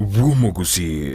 bw'Omogusii.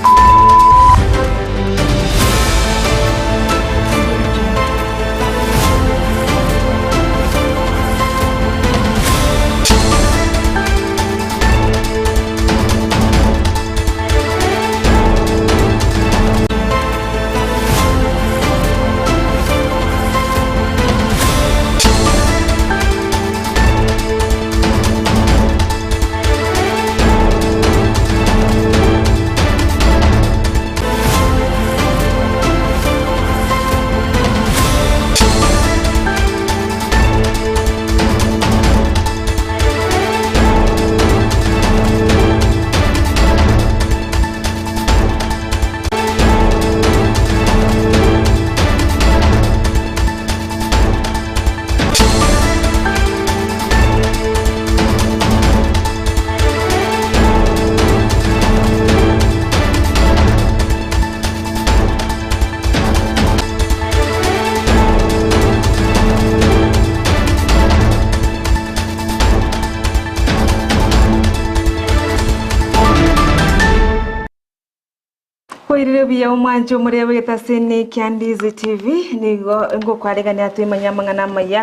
Koirire buya omwanche omorebe egetaseni kia Ndizi TV nigo ngokwaregania toimanye amang'ana amaya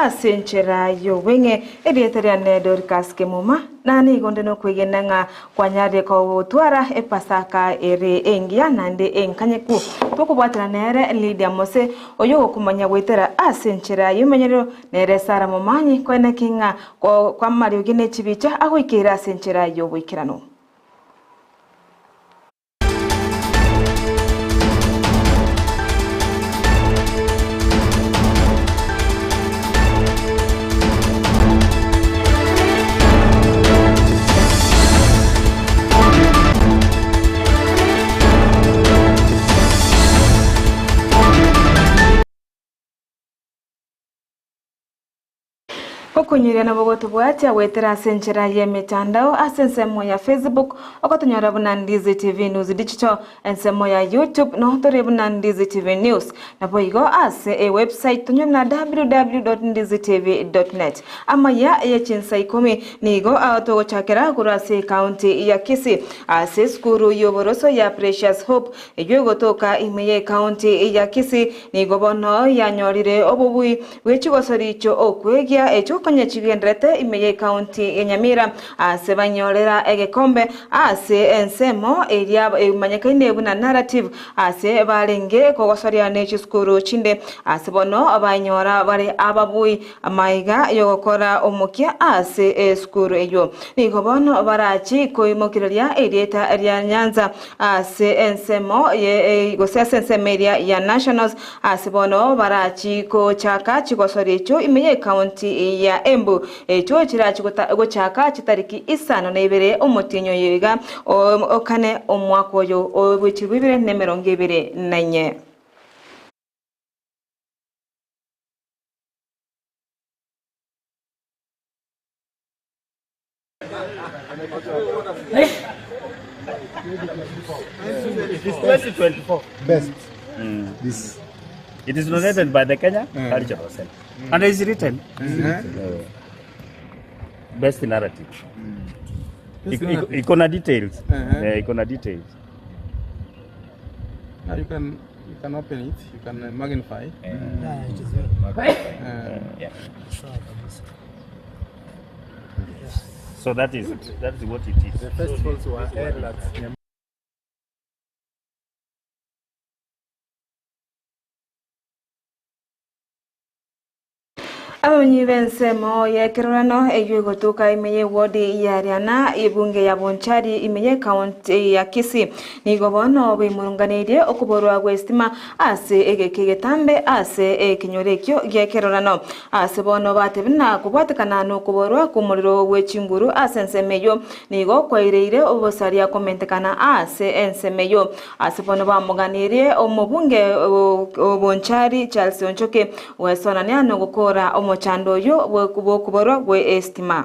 ase enchera y'obweng'e. Erieta riane Dorcas Kemuma na nigo nde nokwegena ng'a kwanyarire kogotwara epasaka ere engiya naende enkanyeku. Tokobwatana nere Lydia Mose oyogokomanya goetera ase enchera y'omenyerero nere Sarah Momanyi koeneki ng'a kwamariogi ne chibicha agoikeire ase enchera y'oboikeranu. Okonyoria nabo gotobwatia goetera ase enchera y'emetandao ase ensemo ya Facebook, ogotonyora buna Ndizi TV News Digital, ensemo ya YouTube noo tore buna Ndizi TV News. Naboigo ase ewebsite tonyore na www.ndizitv.net. Amaya ye chinsa ikomi nigo togochakera korwa ase ekaunti ya Kisii ase esukuru y'oboroso ya Precious Hope eyio egotoka ime y'ekaunti ya Kisii nigo bono yanyorire obobui Bwe chigosori chio okwegia echio konya chigenderete ime y'ecounty ya Nyamira ase banyorera egekombe ase ensemo eria emanyekaine buna narrative ase barenge kogosoria ne chisukuru chinde ase bono banyora bare ababui amaiga yogokora omokia ase esukuru eyio. Nigo bono barachi koimokereria erieta ria Nyanza ase ensemo ye gose ase ensemo eria ya Nationals Ase bono barachi gochaka chigosori echio ime y'ecounty ya Embu, echio chirachi gochaka chitariki isano na ibere omotienyi oyo iga o kane omwaka oyo o bwe chilifu ibere na emerongo ebere na inye. It is 2024. Best. This. It is nominated by the Kenya Cultural Center. And it's written. Best narrative. Best Iko- iko- narrative. Iko na details. Uh-huh. Eh, iko na details. Now you can you can open it, you can magnify. Yeah, it is well. Uh, Yeah. Sawa kabisa. So that is that is what it is. the festivals were held at Nyam- Abamenyi b'ensemo y'ekerorano eyio egotoka ime y'ewodi ya Riana, ebunge ya Bonchari ime y'ekaunti ya Kisii nigo bono baimurunganeirie okoborwa gw'esitima ase egeka egetambe ase ekenyoro ekio gi'ekerorano. Ase bono batebire na kobwatekana nokoborwa kw'omorero bwe chinguru ase ensemo eyio nigo kwaireire obosaria komentekana ase ensemo eyio. Ase bono bamoganirie omobunge o Bonchari Charles Onchoke gwesonania nogokora omochando oyio bw'okoborwa gwe estima.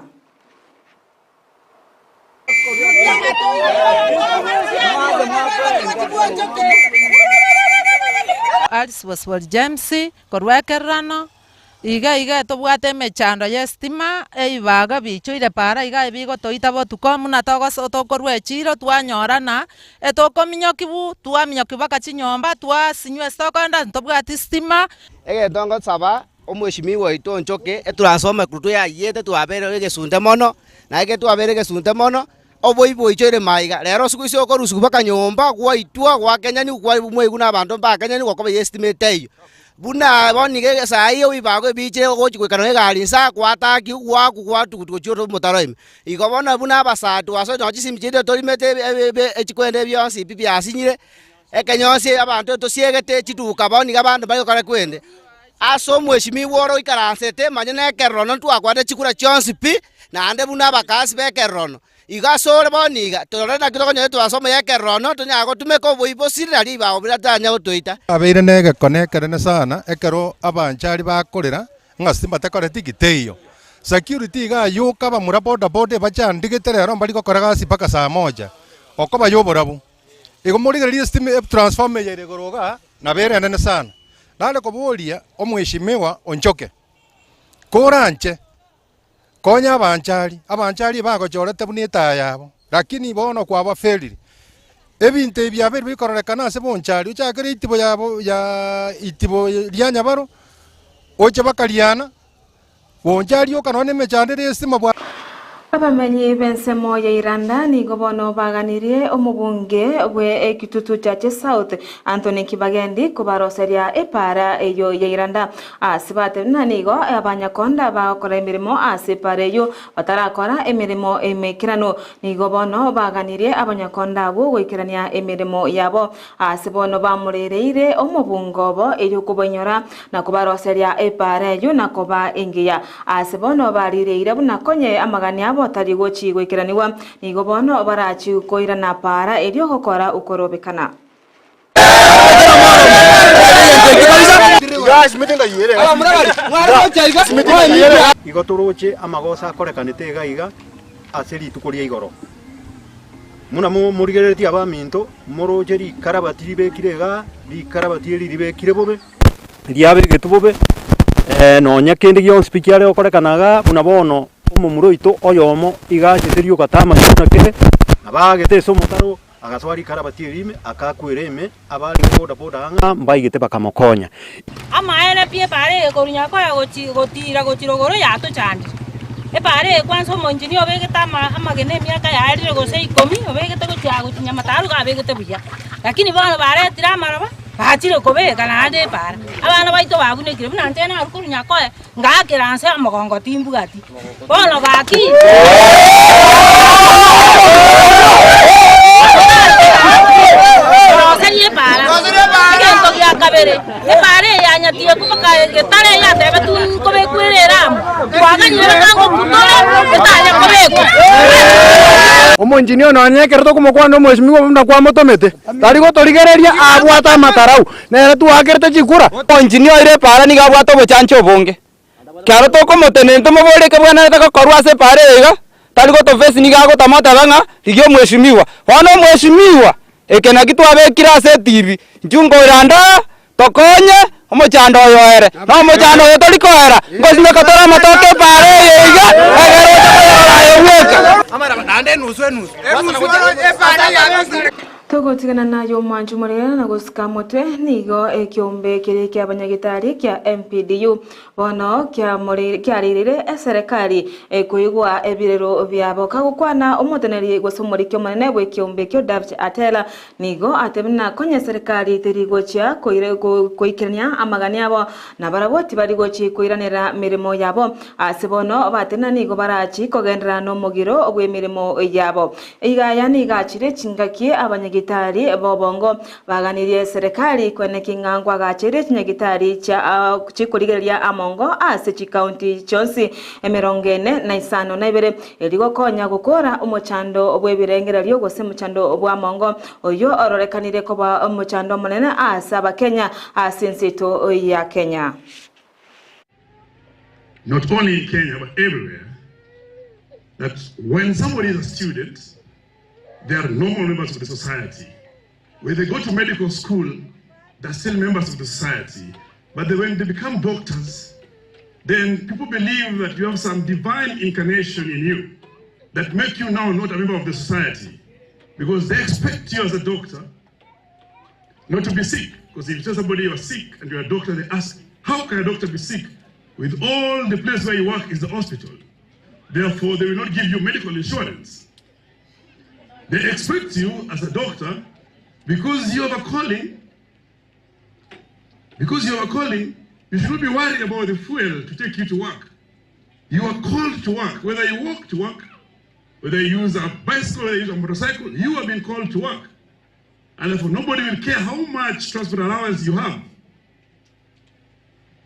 Alice Bosibori James, korwa ekererano. Iga iga tobwate emechando y'esitima, ebibaga biichoire para iga ebigotoita botuko buna togoso tokorwa echiro twanyorana, etokominyokiwu twaminyokiwa mpaka chinyomba twasinywa ase tokoenda ntobwati sitima. Egento ngosaba omweshimiwa oito onchoke, etransformer korwa twayaiyete twabeire egesunte mono, na ekero twabeire egesunte mono, Oboibi boichoire maiga, rero ase goisia okorusigwa mpaka nyomba, gwaitwa, gwakenyaniwa, kwaigwa na abanto mbakenyaniwa gokoba y'esitima etaiyo. Buna bono nigo esaa eye oibago ebichire ogochi goika nonya egari nsa, gwatakiwa, gwakwa, gwatugutwa gochia ore omotaro ime. Igo bono buna abasae twasoire nonya chisimi chiaito torimete ebi echikwenda bionsi pi biasinyire, ekenyonsi abanto tosiegete chiduka bono nigo abanto mbari gokora kwende. Ase omweshimiwa ore oikaransete, manya nekerorono ntwakwanete chikura chionsi pi, naende buna abakasi b'ekerorono. Igo asore bono iga, torore naki tokonyora etwasomo y'ekerorono, tonyare gotumeka oboibi bosire nario ribago biria ritanyare gotoita. Abeire negekone ekenene sana ekero abanchari bakorera ng'a stima tekoreti ki? Teiyo. Security iga ayoka abamura boda boda ebachandigete rero mbari gokora gasi mpaka saa moja, okoba yoborabu. Igo morigererie estima etransformer eye ere igoro igaa, nabo ere enene sana. Nare koboria omweshimiwa onchoke, koranche konya abanchari, abanchari ebagochorete buna etaya yabo, lakini bono kwabafailire. Ebinto ebi biabeire bikororekana ase bonchari, ochakere itibo yabo ya itibo ria nyabaro, oche bakariana. Bonchari oka nonya nemechando ere esima bwa. Abamenyi b'ensemo ya Iranda nigo bono baganirie omobunge bwe ekitutu Chache South Anthony Kibagendi kobaroseria epaara eyio ya Iranda. Ase batebire ng'a nigo abanyakonda bagokora emeremo ase epaara eyio batarakora emeremo emaikeranu. Nigo bono baganirie abanyakonda abwo goikerania emeremo yabo. Ase bono bamorereire omobungo obo erio kobainyora na kobaroseria epaara eyio na koba engiya. Ase bono barireire buna konye amagani abo tari gochi goikeranigwa, nigo bono barachi koirana paara erio gokora okorobekana. Igo toroche amagoso akorekanete iga iga ase rituko ria igoro. Buna morigereretie abaminto, moroche rikarabati ribekire igaa, rikarabati eri ribekire bobe, riabegetwe bobe, nonya kende gionsi pi kiare gokorekana igaa, buna bono omomura oito oyomo iga achete rioka tamanyeti buna kere, nabo aagete ase omotaro, agasoa rikarabati eri ime, akakwera ime, abarenge boda boda ang'e mbaigete bakamokonya. Amaene pi epaara eye korwa Nyakoe gochi gotiira gochia rogoro yatochandire. Epaara eye kwansa omoengineer obegete ama amagena emiaka yaerire gose ikomi, obegete gochia aa gochia Nyamataro iga abegete buya. Lakini bono baretire amaroba, bachire kobeka naende epaara. Abana baito babunekire buna inche narwa korwa Nyakoe, ngaakera nse omogongo timbwati. Bono gaki. Roseria epaara. Egento gia kabere, epaara eye yanyatire mpaka getare yatebetwe nkobekwa ere ere amo, twaganyire baka ngokutore etanya kobekwa. Omoengineer oyo nonya ekero tokomokwana omweshimiwa buna kwamotomete, tari gotorigereria abwate amatarau, nere twakerete chikura. Omoengineer oire epaara nigo abwate obochancha obonge. Ekero tokomotenenia tomoborie ekebwenerete gokorwa ase epaara eye iga, tari gotofesi nigo agotama oteba ng'a rigia omweshimiwa. Bono omweshimiwa, eke naki twabekire ase etibi, intwe nkoiranda aa, tokonye omochando oyo oere. Na omochando oyo tori koera, ngosimeka tore amatoke epaara eye iga, egere oche koyorora aye bweka. Togotigana naye omwanchi omorere na gosika motwe, nigo ekiombe keria ki'abanyagetari kia MPDU bono kiareireire eserekari koigwa ebirero biabo. Kagokwana omoteneneri gose omoriki omonene bw'ekiombe ekio David Atela nigo atebire ng'a konya eserekari teri gochia koikerania amagani abo na barabwo tibari gochi koiranera meremo yabo. Ase bono batenena nigo barachi kogenderera nomogiro bw'emeremo yabo. Iga aya nigo achire chingaki abanyagitari b'obongo baganirie eserekari koeneki ng'a nkwagacheire chinyagitari chia chikorigereria amongo ase chikaunti chionsi emerongo ene na isano na ibere erio gokonya gokora omochando bw'ebirengererio gose omochando bw'amongo oyio ororekanire koba omochando omonene ase abakenya ase ense yaito ya Kenya. Not only in Kenya but everywhere that when somebody is a student they are normal members of the society. When they go to medical school they're still members of the society but they, when they become doctors then people believe that you have some divine incarnation in you that make you now not a member of the society because they expect you as a doctor not to be sick. Because if you tell somebody you are sick and you're a doctor, they ask, how can a doctor be sick with all the place where you work is the hospital? Therefore, they will not give you medical insurance. They expect you as a doctor, because you have a calling, because you have a calling, you should not be worried about the fuel to take you to work. You are called to work, whether you walk to work, whether you use a bicycle, whether you use a motorcycle, you have been called to work. And therefore, nobody will care how much transport allowance you have.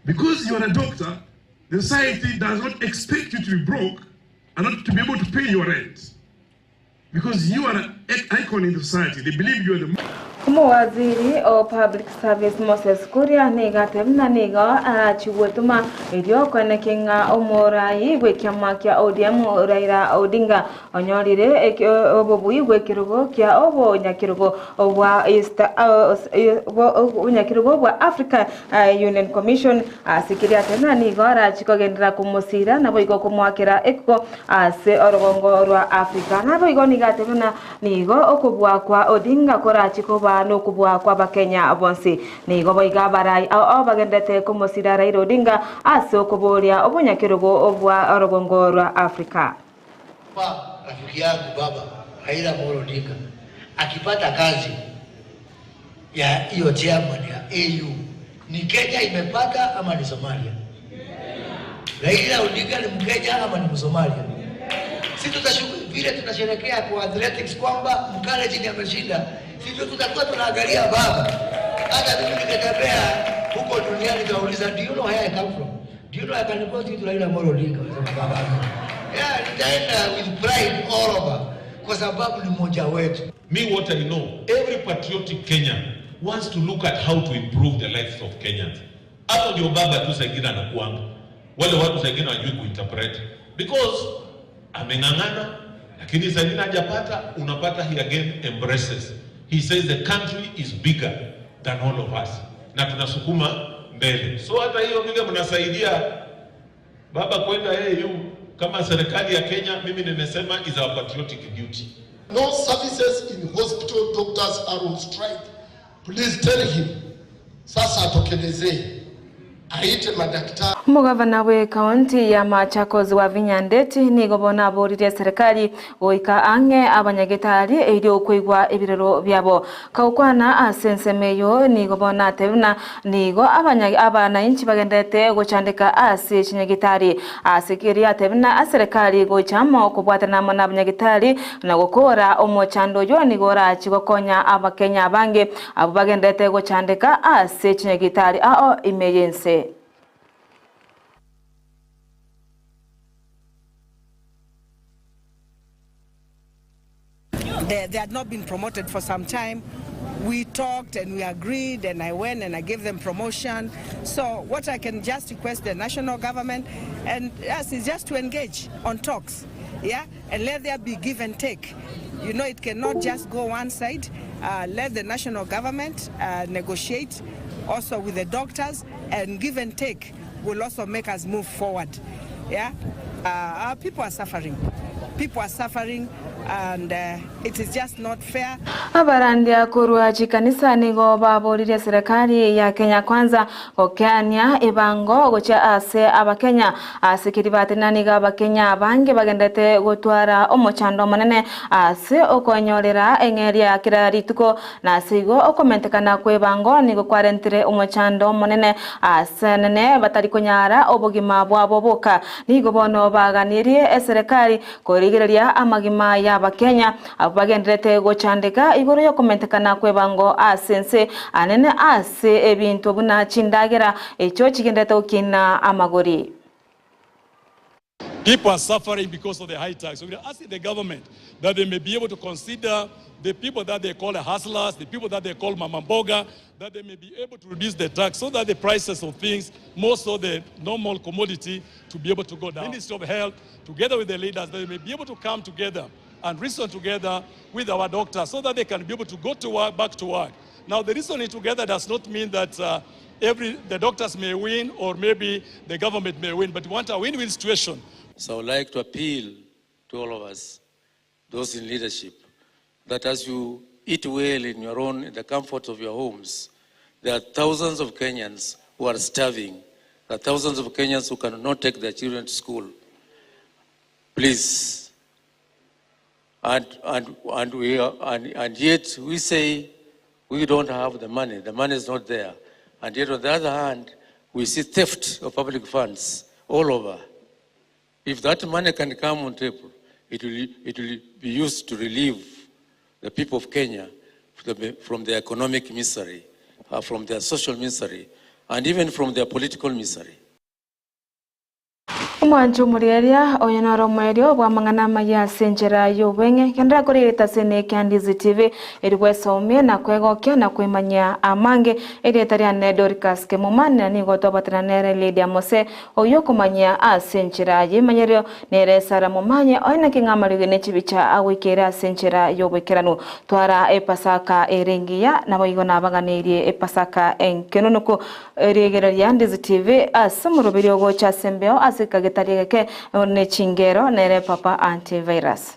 Because you are a doctor, the society does not expect you to be broke and not to be able to pay your rent. Because you are an icon in the society. They believe you are the Omowaziri o Public Service Moses Kuria nigo atebire nigo arachigwetuma erio okoeneke ng'a omorai bw'ekiama kia ODM Raila Odinga onyorire obobui bw'ekerogo kia obonyakerogo bwa East obonyakerogo bwa Africa Union Commission ase keria atebire nigo arachikogenderera komosira naboigo komoakera ekiko ase orogongo rwa Africa naboigo nigo atebire nigo okobua kwa Odinga korachikoba nokubua kwa Bakenya bonsi nigo boiga barai ao bagendete komosira Raila Odinga ase okoboria obonyakerogo obwa orogongo rwa Africa. Rafiki yangu baba Raila Amolo Odinga akipata kazi ya hiyo chairman ya AU, ni Kenya imepata ama ni Somalia? Raila Odinga ni Mkenya ama ni Msomalia? Si tutashukuru vile tunasherehekea kwa athletics kwamba Mkalenjin ameshinda, sisi tutakuwa tunaangalia baba. Hata mimi nikitembea huko duniani nitauliza, do you know where I come from? Do you know I can go to Raila Amolo Odinga? Wasema baba. Yeah, nitaenda with pride all over kwa sababu ni mmoja wetu. Me, what I know, every patriotic Kenyan wants to look at how to improve the lives of Kenyans. Hapo ndio baba tu saa ingine anakuanga. Wale watu saa ingine hawajui kuinterpret because ameng'ang'ana, lakini saa ingine hajapata, unapata he again embraces. He says the country is bigger than all of us, na tunasukuma mbele. So hata hiyo vile mnasaidia baba kwenda AU kama serikali ya Kenya, mimi nimesema is our patriotic duty. No services in hospital, doctors are on strike. Please tell him. Sasa atokelezee. Aite madaktari. Omogavana bwe kaunti ya Machakos wa Vinyandeti nigo bona aborire serikali goika ang'e abanyagetari erio okoigwa ebirero biabo kaukwana ase ensemo eyo nigo bona atebuna nigo abananchi bagendete gochandeka ase chinyagetari ase keria atebuna aserikali goichamo okobwatana amo na abanyagetari na gokora omochando oyo nigo orachi gokonya abakenya abange abo bagendete gochandeka ase chinyagetari ao ime yense. They had not been promoted for some time. We talked and we agreed, and I went and I gave them promotion. So what I can just request the national government and us is just to engage on talks, yeah, and let there be give and take. You know, it cannot just go one side. Let the national government negotiate also with the doctors, and give and take will also make us move forward. Yeah, our people are suffering. People are suffering, and it is just not fair. Abarandia korwa chikanisa nigo baborire serikali ya Kenya Kwanza gokeania ebango gochia ase abakenya ase kiribatena nigo abakenya abange bagendete gotwara omochando omonene ase okonyorera eng'eria kira rituko na ase igo okomentekana kwa ebango nigo kwarentire omochando omonene ase nene batari konyara obogima bwabo boka nigo bono baganirie eserikali korigereria amagima ya abakenya abo bagenderete gochandeka igoro yokomentekana kwebango ase ense anene ase ebintu buna chindagera echo chigenderete gokina amagori. People are suffering because of the high tax. So we are asking the government that they may be able to consider the people that they call the hustlers, the people that they call mamamboga, that they may be able to reduce the tax so that the prices of things, more so the normal commodity, to be able to go down. Ministry of Health, together with the leaders, that they may be able to come together and reason together with our doctors so that they can be able to go to work, back to work. Now, the reasoning together does not mean that Every, the doctors may win or maybe the government may win, but we want a win-win situation. So I would like to appeal to all of us, those in leadership, that as you eat well in your own, in the comfort of your homes, there are thousands of Kenyans who are starving. There are thousands of Kenyans who cannot take their children to school. Please. And, and, and, we are, and, and yet we say we don't have the money. The money is not there. And yet on the other hand, we see theft of public funds all over. If that money can come on table, it will, it will be used to relieve the people of Kenya from the- from their economic misery, uh, from their social misery, and even from their political misery. Omwancho omorigereria oyo noro omoerio bw'amang'ana amaya ase enchera y'obweng'e, genderera korigereria ase Nekia Ndizi TV erio bwesomie na kwegokia na kwemanyia amange. Erieta riane Dorcas Kemuma na nigo twabatana nere Lydia Mose oyio okomanyia ase enchera y'emanyerio nere Sarah Momanye oye naki ng'a amariogi ne chibicha agoikeire ase enchera y'oboikeranu. Twara epasaka ere engiya naboigo nabaganeirie epasaka enkenunuku. Rigereria Ndizi TV ase omoroberi ogocha ase embeo ase ekagetari egeke ne chingero nere Papa Antivirus.